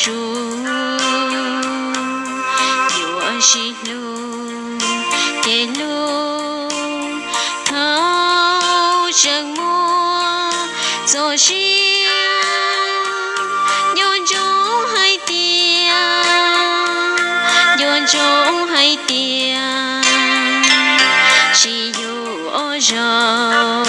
Tsuas yuav sib hlub ces hlub thaum tseem muaj txoj sia. Nco ntsoov hais tias, nco ntsoov hais tias, tsis yus ob zaug.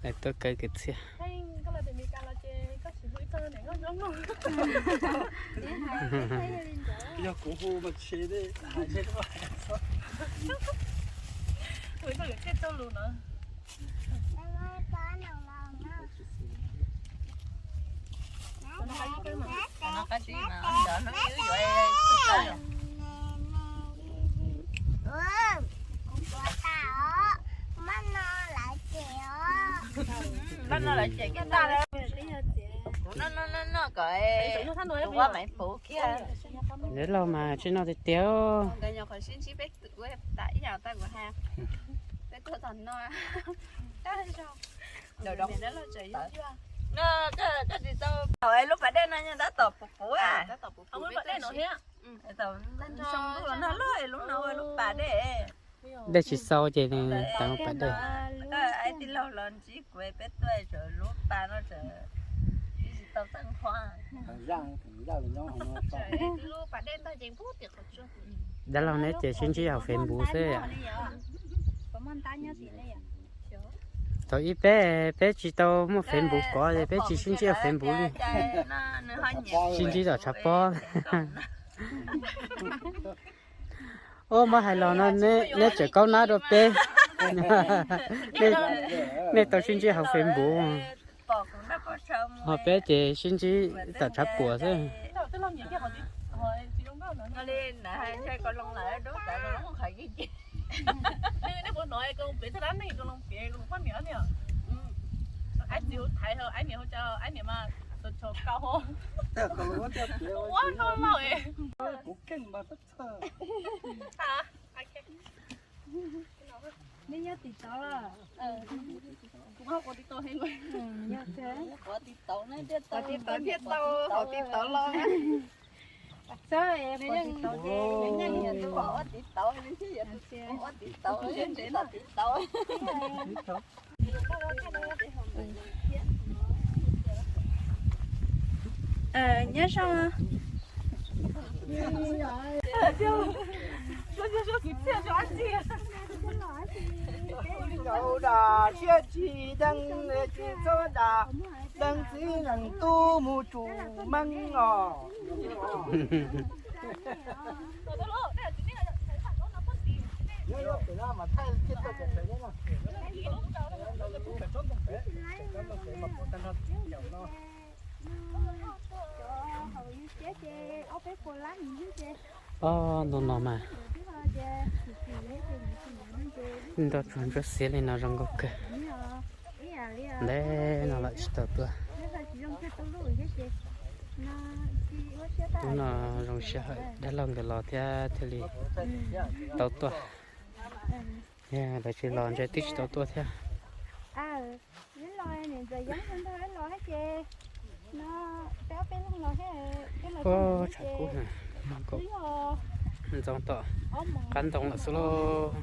Lawv tuaj kaw kwv txhiaj. Yog kuv hu mas tsis hais. Noj noj lawv ces kiag tag lawm. Kuv noj noj noj noj kom tus ua maiv puv kiag. Dab laug mas tsis noj tiag tiag. Nkawd nyuam qhuav sib ntsib peb ua tas ib yam tag kuv hais. Peb tuaj txog no. Tab zog. Ntawm dab laug tseem yuag yuag. Koj tsis tau thaum es lub pas dej no nyob tab tom puv puv. Lub pas dej no thiab. Tau nag ntuj los nag loj es lub no ua lub pas dej. Dej tsis xau ces nws teev lub pas dej. Koj tij laug los ntsib kuv peb tuaj txog lub pas no tseem tsis tau txeej qhuav. Dab laug neb ces sib ntsib hauv Facebook xwb. Thaum ib peb, peb tsis tau muaj Facebook kov es peb tsis sib ntsib hauv Facebook li. Sib ntsib tom tshav pob. Ub, muab hais los no neb tseem kaub nab rau peb. Nej tau sib ntsib hauv Facebook, ho peb ces sib ntsib tom tshav puam xwb. Kuv keej mas txhob txhawj. Nej nyob tim tod los? Kuv quav tiv tauv heev. Quav tiv tauv thiaj tau, quav tiv tauv los. Txhob, quav tiv tauv ces, quav tiv tauv, quav tiv tauv, tiv tauv. Nyob zoo. Siab tsis deev, tsis txhob dag, deev txiv neej tub mus tsum meej os. Ob ntoo no mas ntau tsuag ntsuab xiab li no zoo nkauj kawg. Ntev no lawm tsis tau tuaj. Hnub no zoo siab hawm dab laug nkawd los thiab thiaj li tau tuaj. Yog lawv tsis los ntshe twb tsis tau tuaj thiab. Ub, tshav kub, ntxoov tom qab ntoo lawm xwb lauj.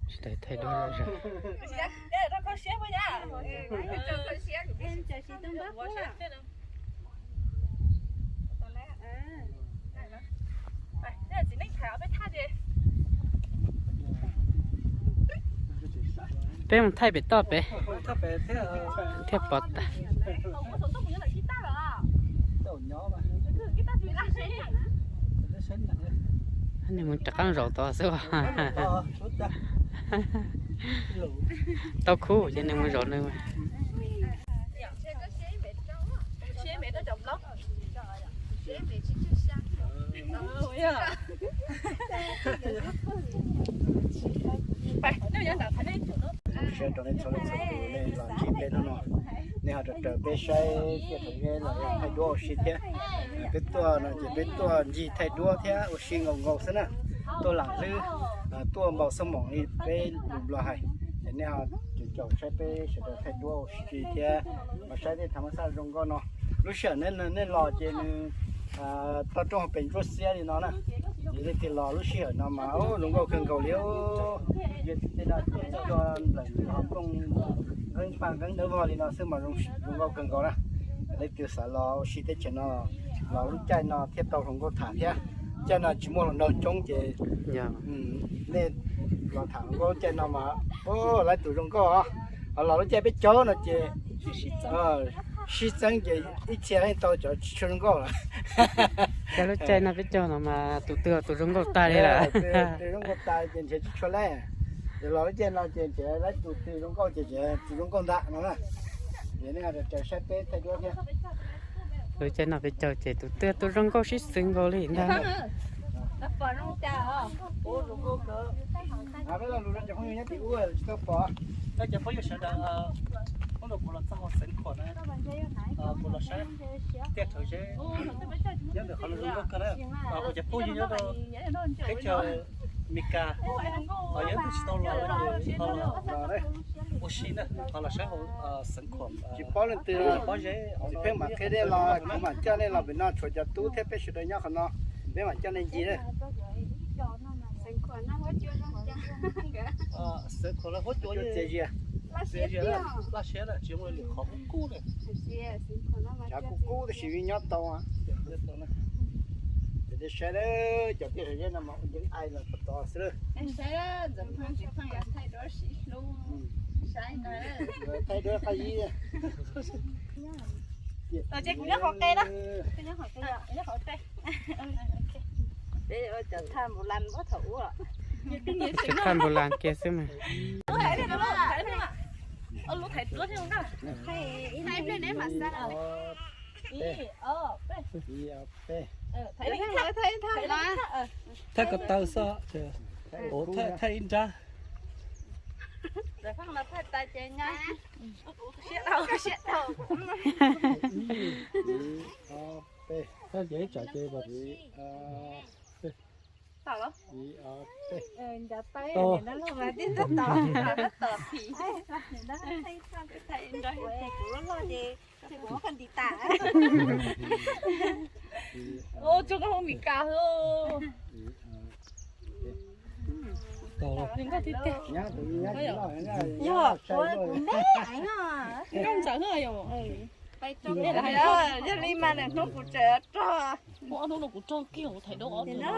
Tsis tau thaij duab zom zaws. Peb mus thaij pem toj pem thiaj pom tas. Nws mus rov qab zaum tod xwb. Tau khub ces nws mus zaum nws. Sawv daws nej txhua leej txhua tus nej los ntsib peb hnub no, nej ho raws raws peb saib tiaj rau zeb los thaij duab ua si thiab. Peb tuaj no ces peb tuaj ncig thaij duab thiab ua si nkaus nkaus xwb na. Tuaj lam hlwb, tuaj npau xab moom li peb lus Nplog hais, ces nej ho caum caum saib peb sawv daws thaij duab ua si thiab, los saib tej thav mab xaj zoo nkauj no. Lub sij hawm nej los ces nws toj roob hauv pes ntsuab xiab li no na. Ces leej twg los lub sij hawm no mas zoo nkauj kawg nkaus li. Yog tej no ces cua nplawm nqeeb paj nqeeb dawb vog li no xwb mas zoo nkauj kawg nkaus na. Leej twg xav los ua si teb chaws no los lub caij no thiaj tau hluas nkauj tham thiab. Caij no tsis muaj hluas nraug coob ces nej los tham hluas nkauj lub caij no mas lawv tus zoo nkauj os. Ho los lub caij peb caug no ces sib txeeb ces ib txhia yeej tau cov tsis tshua zoo nkauj lawm. Cov lub caij no peb caug no mas tus twg tus zoo nkauj tag li lawm. Tus zoo nkauj tas ces nrhiav tsis tshua lawm. Ces los lub caij no ces nrhiav lawv tus twg zoo nkauj ces nrhiav tus zoo nkauj ntag no na. Ces nej ho raws saib peb thaij duab thiab. Lub caij no peb caug ces tus twg tus zoo nkauj sib xwv nkaus li ntag. Peb lo lus rau cov phooj ywg nyob tim ub tsis tau pom. Cov phooj ywg sawv daws, hnub no kuv los txog hauv Xeev Khuam na, kuv los saib tiaj rau zeb nyob ntawm qhov no zoo nkauj kawg na. Kuv cov phooj ywg nyob rau teb chaws Amelikas, yog leej twg tsis tau los los ua si na, ho los saib hauv Xeev Khuam. Tsis paub leej twg, pob zeb tsis pheej mam qhia nej los, kuv mam coj nej los pem no, tshuav cov tub thiab peb sawv daws nyob qhov no, peb mam coj nej ncig na. Xeev Khuam huab cua, txias zias, txias zias laj siab na, tsis zoo li qhov kub kub na. Tshav kub kub tab sis yeej nyob tau. Ces saib cov tiaj zeb no mas ua nceeg ai los tod xwb. Thaij duab qab zib. Ces kuv nyob qhov qe na, nyob qhov qe. Peb ua cov thaj npus las npaum thaum ub. Cov thaj npus las kiag xwb mas. Thaj ko taw xwb, thaj ib nrab. Thaj ces ib tsam ces Yog, kuv me eev os. Yog li mas nws hnub kuv tseem rog. Hnub no kuv rog kiag kuv thaij duab ob tug no.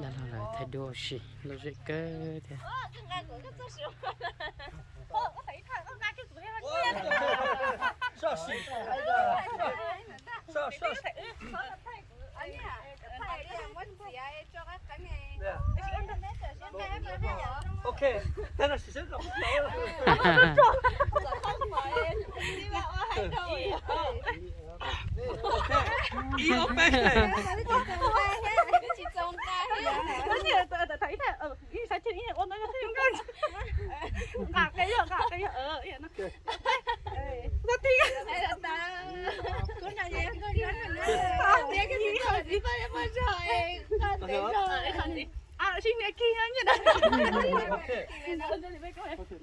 Dab laug lawv thaij duab ua si lom zem kawg thiab. Ok, tag no sim seb kom ib ob peb.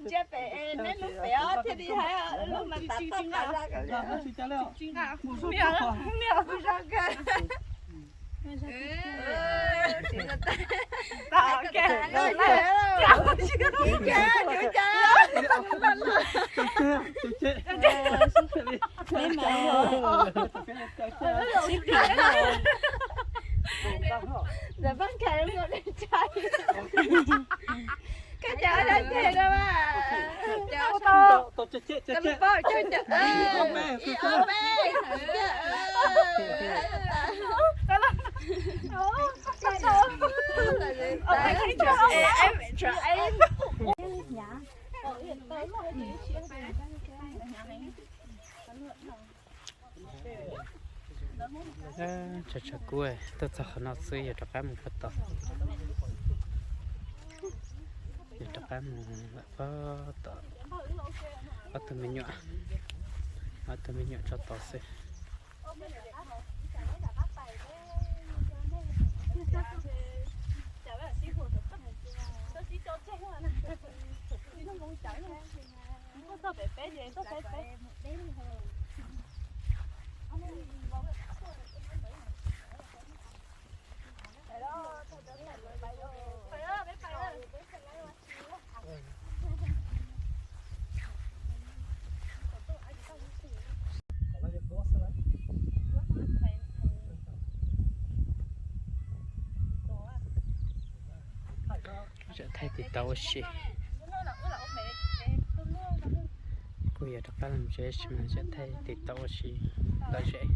Ntsia pem neb lub pem os thiaj li hais lub mas tav toj tas zaj kom li. Mus zoo kawg. Ntawm Paj Nkais zoo li tshais. Koj cas ua dab tsi no mas? Tau Tshav tshav kub, tuaj txog qhov no xwb yog rov qab mus puag tod. Yog rov qab mus lawm puag tod. Ob tug me nyuam, ob tug me nyuam tso tod xwb. Thaij tiv tauv ua si. Kuj yog rov qab los tsev tab sis mas thaij tiv tauv ua si lom zem.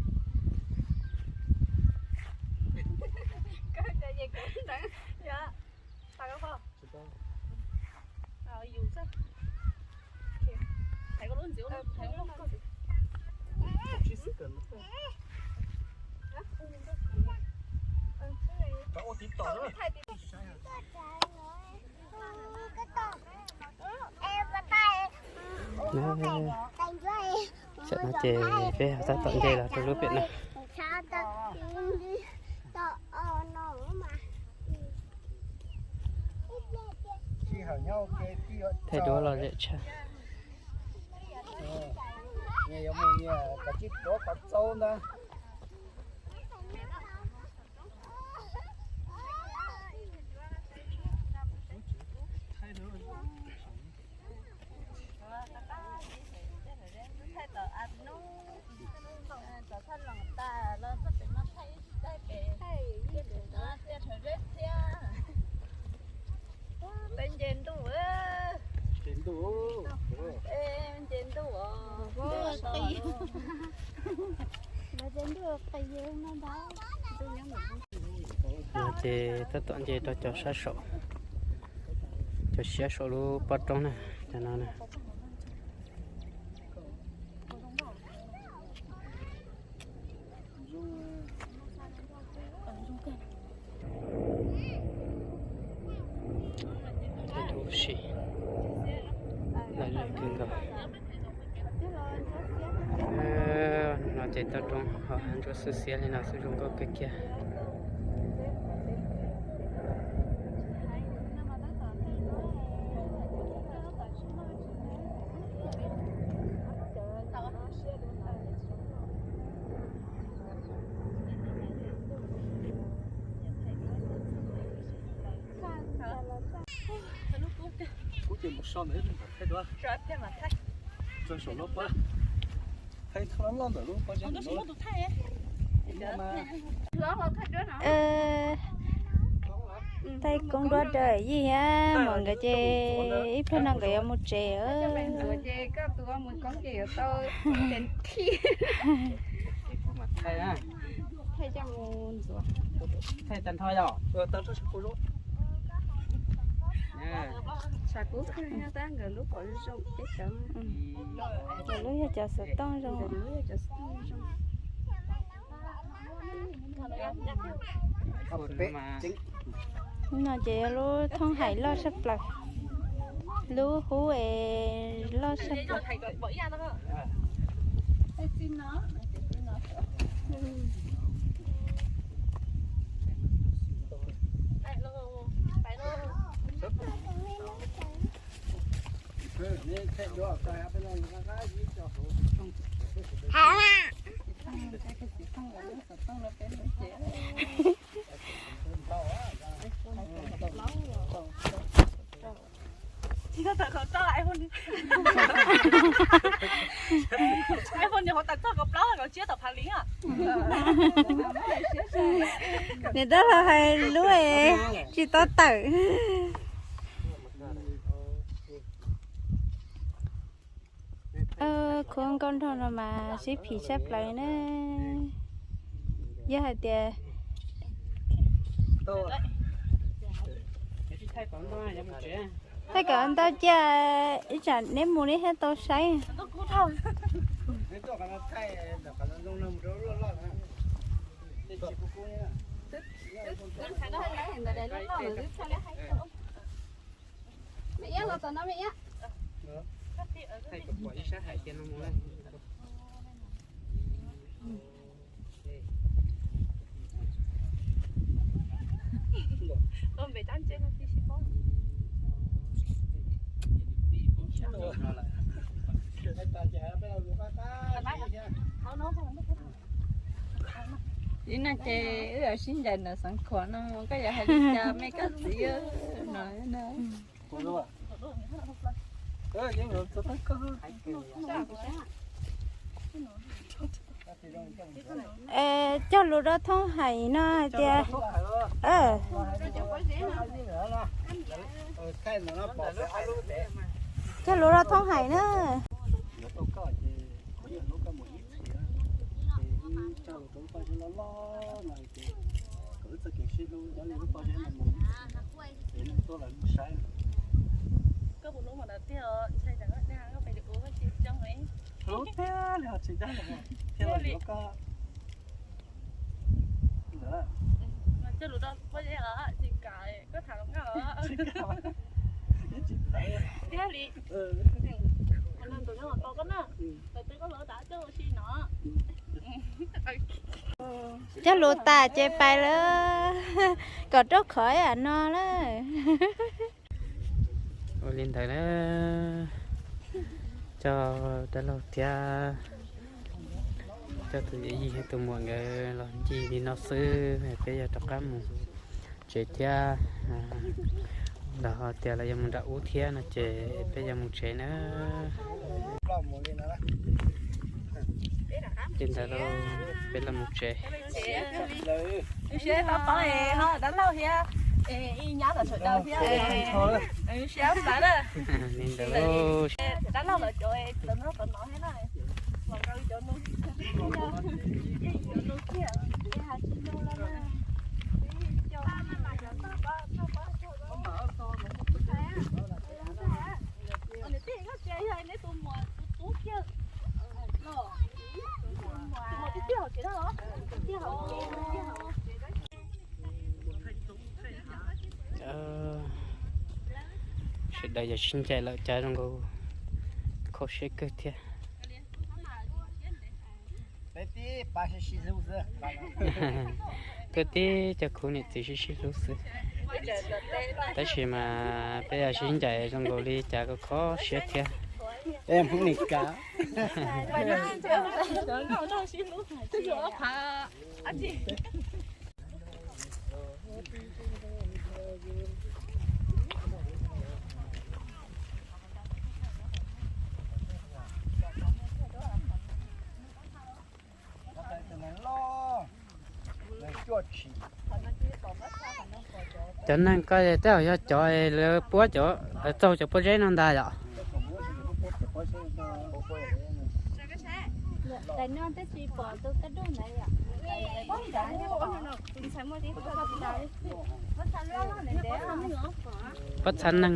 Tam no ces peb ho tab tom nce los rau lub pem no. Thaij duab lom zem tshaj. Peb nce ntuj, nce ntuj os. No ces tab tom nce rau cov sab saum, cov siab saum lub pob roob na, cov no na. Ua si, lom zem kawg nkaus. No ces toj roob ho hav ntsuab xwb xiab li no xwb zoo nkauj kawg kiag. Kuv ces mus so ntawd thaij duab. Txog saum lub pob, thaij loj loj ntawm lub pob zeb. Thaij koob duab rau yij thiab mas nkawd ces ib pliag no nkawd yuav mus tsev. Thaij tag nrho yog. Tshav kub kawg nyob tab nkawd lub qhov zoo zoo peb cov. Nkawd lub yog cov xov tooj zoo. No ces yog lub thoob hais loj tshaj plaws, lub hub es loj tshaj plaws. Tsis tau tawm kaum rau, iPhone, iPhone nws hauv tawm txog kaum plaub kaum tsib tom phav liv. Niam dab laug hais lub es tsis tau tawm. Nkauj nraug no mas sib phim sab plaws na. Yog hais tias thaij kom ntau cia, ib tsam neb mus neb thiaj tau saib. Ib no ces wb yuav sib ncaim ntawm Xeev Khuam no, koj yuav hais li cas me koj txiv no. Cog lus rau Thoob Hais no hais tias, cog lus rau Thoob Hais na. Hlub thiab li ho tsis dag li thiab los yuav koj. Cog lus rau pob zeb os, tsis kam koj tham hluas nkauj os. Thiab li, tus nyob tau koj na, tus twg koj hluas tas coj ua si no. Cog lus tas ces pais lawm, kom raub khov ib yam no lawm. Ua li ntawd na, coj dab laug thiab coj tus yawm yij thiab tus muam nkawd los ncig li no xwb, peb yuav rov qab mus tsev thiab. Los ho tias lawv yuav mus nram ub thiab no ces peb yuav mus tsev na. Li ntawd los peb los mus tsev. Li ntawd. Sawv daws yog sib ncaim lawm cas zoo nkaus kho siab kawg thiab. Tuaj tib cov khub niam txiv sib sib hlub xwb. Tab sis mas peb yog sib ncaim zoo nkaus li cas kho kho siab thiab. Cov neeg ko tej zaum yog cov lawv puab cov, lawv txaug cov pob zeb no ntag yom. Pob txha neeg.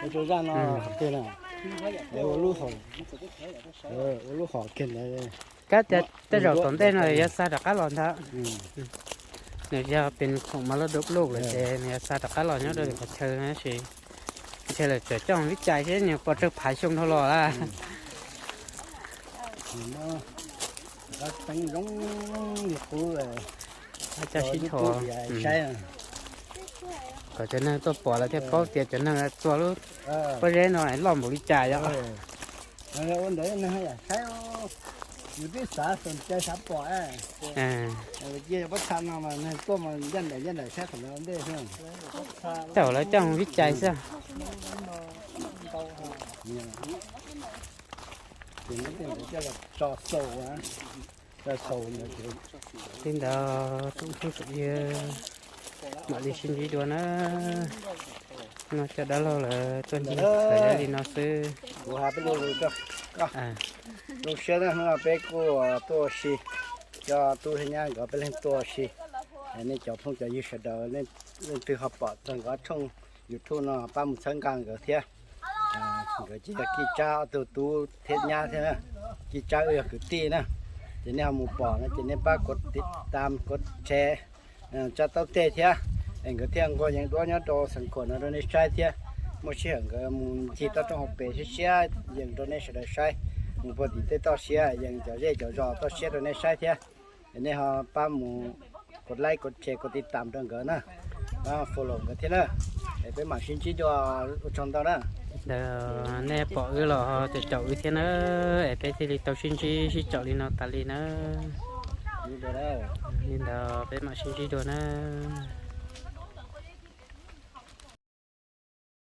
Ua zaj no qhov twg na, ua lub hom, ua lub hom kiag ntawd. Kab tias tej zaum tom ntej no yuav xa rov qab los ntag. Nws yog pes khoom mas loj dub lug lawm ces nws yuav xa rov qab los nyob rau qhov chaw tab sis ntshe lawv tseem coj vib cai seb nws puas tsawg phav xyoo dhau los lawm. Cov sib ntsho kom cov neeg tuaj pom lawv thiaj paub tias cov neeg txua lub pob zeb no loj npaum li cas yom. Ua ntawd neeg yam saib. Yus twb xav xav cai xav pom, cia pob txha no mas neeg tuaj mas ncaj nraim ncaj nraim saib qhov ntawd ua ntej xwb. Thaum lawv coj mus vij cais xwb. Ces coj los tso xaus, tso xaus ntawd. Li ntawd tsoom phooj tsoom ywg, mam li sib ntsib dua na. No cov dab laug lawv tuaj ncig txhawm li no xwb. Kuv hais peb lo lus rau koj. Zoo siab na, hnub no peb kuj tuaj ua si, cov tub thiab nyab nkawd peb leeg tuaj ua si. Nej cov phooj cov ywg sawv daws leej twg ho pom txog nkawd tshooj YouTube no pab mus txhawb nqa nkawd thiab. Nkawd ces yog Kij Tsab ob tug tub thiab nyab thiab na. Kij Tsab wb yog kwv tij na. Ces nej ho mus pom no ces nej pab kuv tiv tam kuv tshe tsa taub tej thiab, es nkawd thiaj nquag yees duab nyob rau Xeev Khuam no rau nej saib thiab. Muaj sij hawm nkawd mus ncig toj roob hauv pes siab siab yees rau nej sawv daws saib. Mus puag tim tej toj siab yees cov zej cov zos toj siab rau nej saib thiab. Es nej ho pab mus kuv like kuv share kuv tiv tam rau nkawd na, pab follow nkawd thiab na. Es peb mam sib ntsib dua, ua tsaug ntau na. Ntawd nej pom wb los ho caum caum wb thiab na, es peb thiaj li tau sib ntsib sib caum li no tas li na. Li ntawd peb mam sib ntsib dua na.